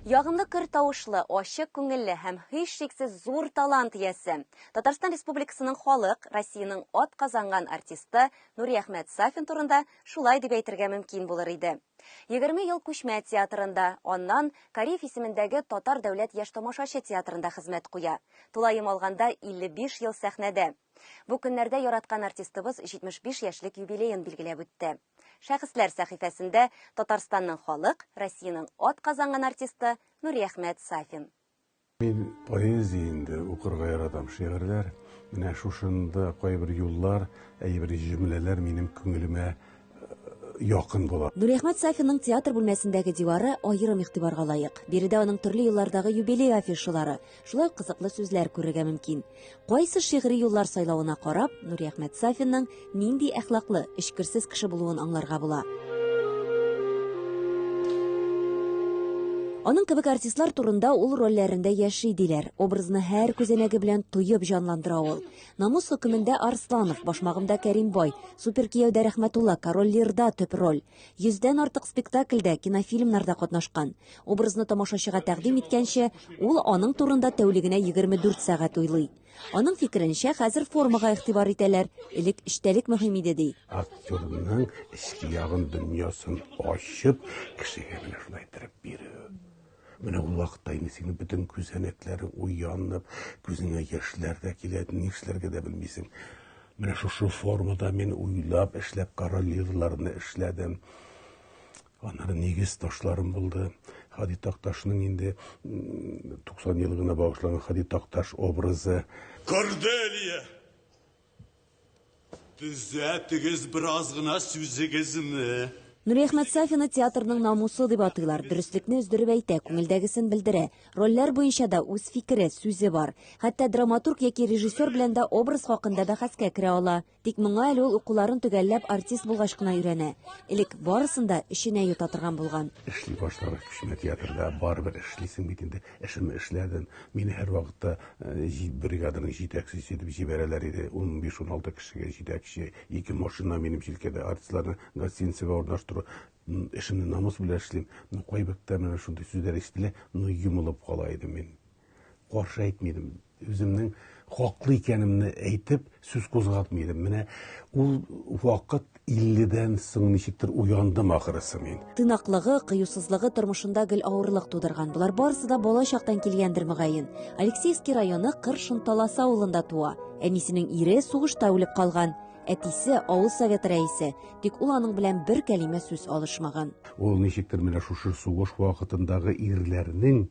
Ягымлы көр тавышлы, ачык күңелле һәм һичшиксез зур талант иясе. Татарстан Республикасының халык, Россиянең атказанган артисты Нуриәхмәт Сафин турында шулай дип әйтергә мөмкин булыр иде. 20 ел күчмә театрында, аннан Кариев исемендәге Татар дәүләт яшь тамашачы театрында хезмәт куя. Тулаем алганда 55 ел сәхнәдә. Бу көннәрдә яраткан артистыбыз 75 яшьлек юбилеен билгеләп үтте. Шәхесләр сәхифәсендә Татарстанның халык, Россиянең атказанган артисты Нуриәхмәт Сафин. Мин поэзия инде укырга яратам, шигырьләр. Менә шушында кайбер юллар, әйбер җөмләләр минем күңелемә якын була. Нуриәхмәт Сафинның театр бүлмәсендәге дивары аерым игътибарга лаек. Биредә аның төрле еллардагы юбилей афишалары, шулай ук кызыклы сүзләр күрергә мөмкин. Кайсы шигъри юллар сайлавына карап, Нуриәхмәт Сафинның нинди әхлаклы, эчкерсез кеше булуын аңларга була. Аның кебек артистлар турында ул рольләрендә яши диләр. Образны һәр күзәнәге белән тоеп җанландыра ул. Намус хөкемендә Арсланов, Башмагымда Кәрим бай, Супер кияүдә Рәхмәтулла, Король Лирда төп роль. Йөздән артык спектакльдә, кинофильмнарда катнашкан. Образны тамашачыга тәкъдим иткәнче, ул аның турында тәүлегенә 24 сәгать уйлый. Аның фикеренчә, хәзер формага игътибар итәләр, элек эчтәлек мөһим иде, ди. Актерның эчке ягын, дөньясын ачып, кешегә менә шулай иттереп бирү. Менә ул вакытта инде синең бөтен күзәнәкләрең уянып, күзеңә яшьләр дә килә, нишләргә дә белмисең. Менә шушы формада мин уйлап, эшләп королевларны эшләдем. Аннары нигез ташларым булды. Һади Такташның инде 90 еллыгына багышланган Һади Такташ образы. Корделия! Төзәтегез бераз гына сүзегезне. Нуриәхмәт Сафины театрның намусы дип атыйлар. Дөреслекне өздереп әйтә, күңелдәгесен белдерә. Рольләр буенча да үз фикере, сүзе бар. Хәтта драматург яки режиссер белән дә образ хакында бәхәскә керә ала. Тик моңа әле ул укуларын төгәлләп артист булгач кына өйрәнә. Элек барысын да эченә йота торган булган. Эшли башлагач күчмә театрда барыбер эшлисең бит инде. Эшемне эшләдем. Мине һәрвакытта бригаданың җитәкчесе итеп җибәрәләр иде. 15-16 кешегә җитәкче, ике машина минем җилкәдә, артистларны гостиницага урнаштыру. Эшемне намус белән эшлим. Но кайбердә менә шундый сүзләр ишетелә, но йомылып кала идем мин. Каршы әйтми идем. Үземнең хаклы икәнемне әйтеп, сүз кузгатмый идем. Менә ул вакыт 50-дән соң ничектер уяндым ахрысы мин. Тыйнаклыгы, кыюсызлыгы тормышында гел авырлык тудырган. Болар барысы да бала чактан килгәндер мөгаен. Алексеевский районы Кыр Шонталасы авылында туа. Әнисенең ире сугышта үлеп калган. Әтисе авыл советы рәисе, тик ул аның белән бер кәлимә сүз алышмаган. Ул ничектер менә шушы сугыш вакытындагы ирләрнең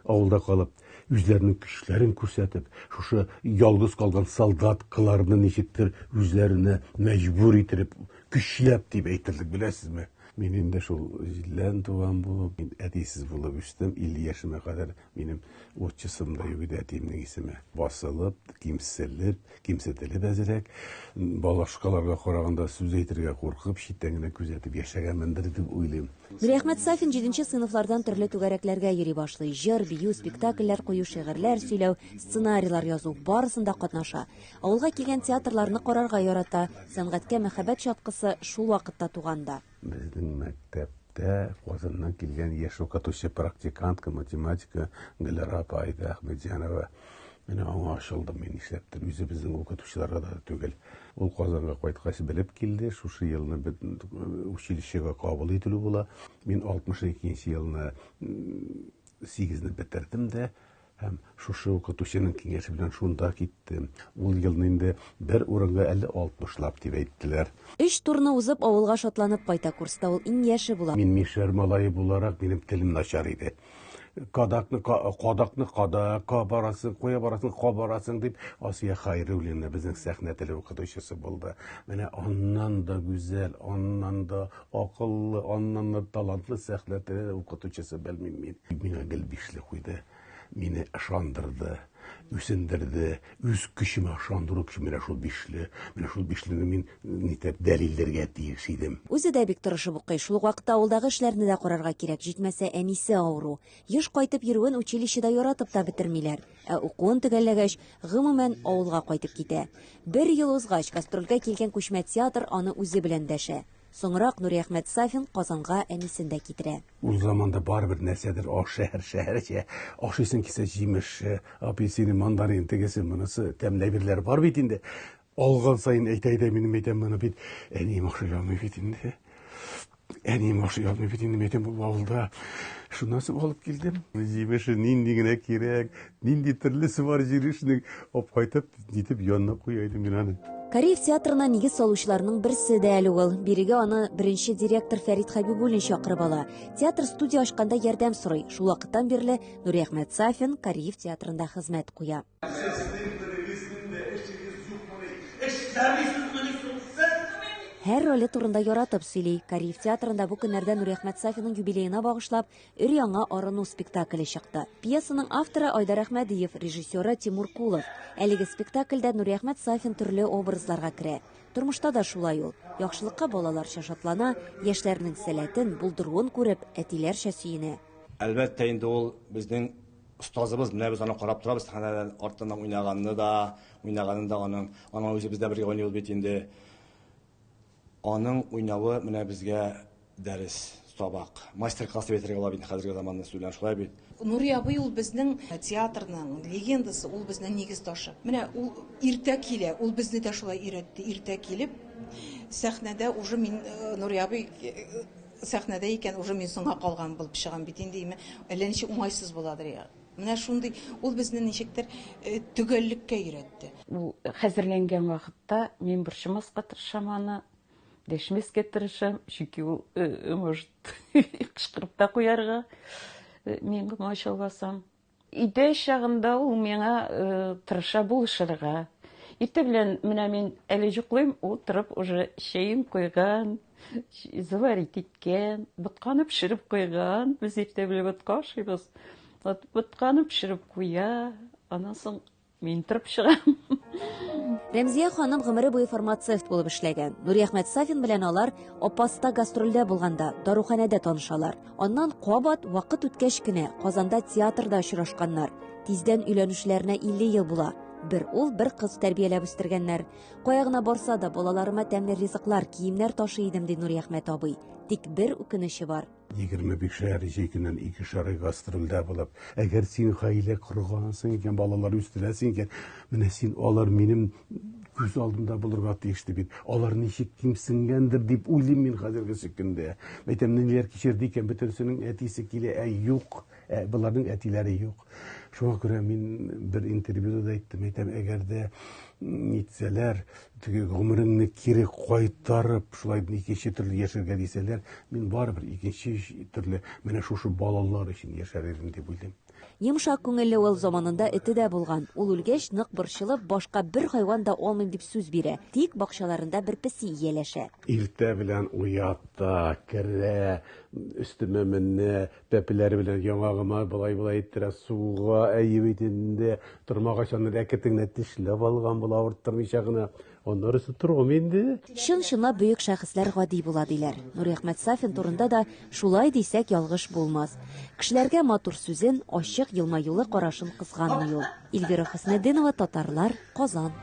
авылда калып, үзләренең көчләрен күрсәтеп, шушы ялгыз калган солдаткаларны ничектер үзләренә мәҗбүр итеп, көчләп дип әйтерлек, беләсезме? Мин инде шул җиллән туган булып, мин әтисез булып үстем. 50 яшемә кадәр минем отчеством да юк иде, әтиемнең исеме. Басылып, кимселеп, кимсетелеп әзрәк, башкаларга караганда сүз әйтергә куркып, читтән генә күзәтеп яшәгәнмендер дип уйлыйм. Нуриәхмәт Сафин җиденче сыйныфлардан төрле түгәрәкләргә йөри башлый. Җыр, бию, спектакльләр кую, шигырьләр сөйләү, сценарийлар язу, барысында катнаша. Авылга килгән театрларны карарга ярата. Сәнгатькә мәхәббәт чаткысы шул вакытта туган да. Безнең мәктәптә Казаннан килгән яшь укытучы, практикантка, математика Гөләра апа Аида Әхмәтҗанова. Менә аңа ачылдым мин, нишләптер, үзебезнең укытучыларга да түгел. Ул Казанга кайткач белеп килде, шушы елны училищега кабул ителү була. Мин 62 нче елны сигезне бетердем дә, һәм шушы укытучының киңәше белән шунда киттем. Ул елны инде бер урынга әле 60лап дип әйттеләр. Өч турны узып, авылга шатланып кайта. Курста ул иң яше була. Мин мишәр малае буларак, минем телем начар иде. Кадакны, кадакны кадак, ка барасың, кая барасың, ка барасың дип Асия Хайруллина безнең сәхнә теле укытучысы булды. Менә аннан да гүзәл, аннан да акыллы, аннан да талантлы сәхнә теле укытучысы белмим мин. Миңа гел бишле куйды. Мине ышандырды, үсендерде, үз көчемә ышандыру көче менә шул бишле. Менә шул бишлене мин нитәп дәлилләргә тиеш идем. Үзе дә бик тырышып укый. Шул ук вакытта авылдагы эшләрне дә карарга кирәк. Җитмәсә, әнисе авыру. Еш кайтып йөрүен училищеда яратып та бетермиләр. Ә укуын төгәлләгәч, гомумән, авылга кайтып китә. Бер ел узгач, гастрольгә килгән күчмә театр аны үзе белән дәшә. Соңрак Нуриәхмәт Сафин Казанга әнисен дә китерә. Ул заманда барыбер нәрсәдер аш шәһәр шәһәрчә ашыйсың килсә җимеше, апельсины, мандарин, тегесе, монысы тәмле әйберләр бар бит инде. Алган саен әйтә иде, минем әйтәм моны бит әнием ашый алмый бит инде. Әнием ашый алмый бит инде, әйтәм, бу авылда. Шуннан соң алып килдем. Җимеше нинди генә кирәк, нинди төрлесе бар җимешнең. Алып кайтып, нитеп янына куя идем мин аны. Кариев театрына нигез салучыларның берсе дә әле ул. Бирегә аны беренче директор Фәрит Хәбибуллин чакырып ала. Театр студия ачканда ярдәм сорый. Шул вакыттан бирле Нуриәхмәт Сафин Кариев театрында хезмәт куя. Сезнең берегезнең дә эшегез юкмыни? Эшләмисезмени соң сез? Һәр роле турында яратып сөйли. Кариев театрында бу көннәрдә Нуриәхмәт Сафинның юбилеена багышлап Өр-яңа арыну спектакле чыкты. Пьесаның авторы Айдар Әхмәдиев, режиссеры Тимур Кулов. Әлеге спектакльдә Нуриәхмәт Сафин төрле образларга керә. Тормышта да шулай ул. Яхшылыкка балаларча шатлана, яшьләрнең сәләтен, булдыруын күреп, әтиләрчә сөенә. Әлбәттә инде ул безнең остазыбыз, менә без аны карап торабыз сәхнәдән артыннан уйнаганны да, уйнаганын да аның, аның үзе без дә бергә уйныйбыз бит инде. Аның уйнавы менә безгә дәрес, сабак, мастер-класс дип әйтергә була бит хәзерге заманда сүз белән, шулай бит. Нури абый ул безнең театрның легендасы, ул безнең нигез ташы. Менә ул иртә килә, ул безне дә шулай өйрәтте. Иртә килеп, сәхнәдә уже мин Нури абый сәхнәдә икән, уже мин соңга калган булып чыгам бит инде, әллә ничек уңайсыз буладыр я. Менә шундый, ул безне ничектер төгәллеккә өйрәтте. Ул хәзерләнгән вакытта мин борчымаска тырышам аны, дәшмәскә тырышам, чөнки ул может кычкырып та куярга, мин комачауласам. Өйдә чагында ул миңа тырыша булышырга. Иртә белән менә мин әле йоклыйм, ул торып уже чәен куйган, заварить иткән, ботканы пешереп куйган. Без иртә белән ботка ашыйбыз. Вот ботканы пешереп куя, аннан соң мин торып чыгам. Рәмзия ханым гомере буе фармацевт булып эшләгән. Нуриәхмәт Сафин белән алар Апаста гастрольдә булганда, даруханәдә танышалар. Аннан кабат вакыт үткәч кенә Казанда театрда очрашканнар. Тиздән өйләнүшеләренә 50 ел була. Бер ул, бер кыз тәрбияләп үстергәннәр. Кая гына барса да, балаларыма тәмле ризыклар, киемнәр ташый идем, ди Нуриәхмәт абый. Тик бер үкенече бар. 25 җәй көннән икешәр ай гастрольдә булып, әгәр син гаилә коргансың икән, балалар үстерәсең икән, менә син алар минем күз алдымда булырга тиеш бит. Алар ничек кимсенгәндер дип уйлыйм мин хәзерге көндә. Әйтәм, ниләр кичерде икән, бөтенесенең әтисе килә, ә юк, ә боларның әтиләре юк. Шуңа күрә мин бер интервьюда да әйттем, әйтәм, әгәр дә нитсәләр, теге гомереңне кире кайтарып, шулай икенче төрле яшәргә дисәләр, мин барыбер икенче төрле менә шушы балалар өчен яшәр идем дип уйлыйм. Йомшак күңелле ул, заманында эте дә булган. Ул үлгәч, нык борчылып, башка бер хайван да алмыйм дип сүз бирә. Тик бакчаларында бер песи ияләшә. Иртә белән уята, керә, өстемә менә, пәпеләре белән яңагыма болай-болай иттерә, суга, әйе бит инде, тормагач аны рәкетеңне тешләп алган була, авырттырмыйча гына. Аннары торгым инде. Чын-чынлап бөек шәхесләр гади була диләр. Нуриәхмәт Сафин турында да шулай дисәк ялгыш булмас. Кешеләргә матур сүзен, ачык елмаюлы карашын кызганмый ул. Эльвира Хөснетдинова, Татарлар, Казан.